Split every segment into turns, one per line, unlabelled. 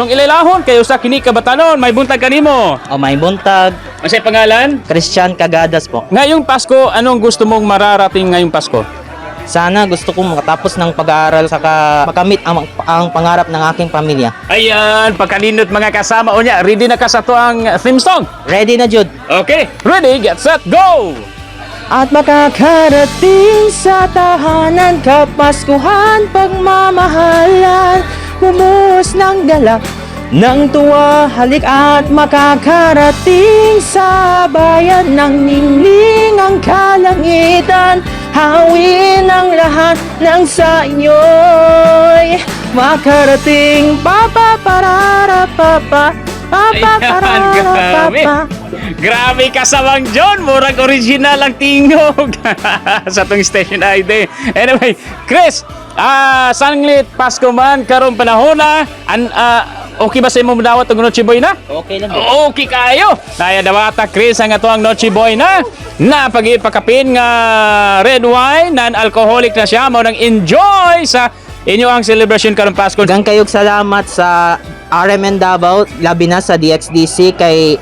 Atong ilailahon kayo sa kini kabatanon, may buntag kanimo.
O may buntag.
Unsay pangalan?
Christian Cagadas po.
Ngayong Pasko, anong gusto mong mararating ngayong Pasko?
Sana gusto kong makatapos ng pag-aaral saka makamit ang pangarap ng aking pamilya.
Ayan, pagkaninot, mga kasama. Unya, ready na ka sa to ang theme song?
Ready na, Jude.
Okay, ready, get set, go!
At makakarating sa tahanan, kapaskuhan, pagmamahalan, bumuhos ng galak ng tuwa, halik at makakarating sa bayan ng ningning ang kalangitan. Hawin ang lahat ng sa inyo'y makarating. Papa parara papa papa
Ayan,
parara
grabe.
papa.
Grabe kasamang John, murag original ang tingog sa tong station ID. Anyway, Chris, sanglit Pasko man karong panahon na, okay ba sa imo dawat og Noche Buena?
Okay lang.
Okay kayo. Naya dawata, Chris, ang ato ang Noche Buena na pagipakapin nga red wine, non-alcoholic na siya, mao nang enjoy sa inyo ang celebration karong Pasko.
Daghang kayog salamat sa RMN Davao, labi na sa DXDC kay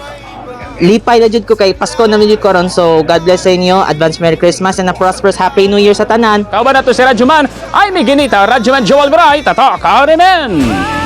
lipay na jud ko kay Pasko na jud ko ron. So God bless sa inyo. Advance Merry Christmas and a prosperous Happy New Year sa tanan.
Kauban nato si Radyoman, ay may ginita, Radyoman Joel Bray, Tatak, RMN!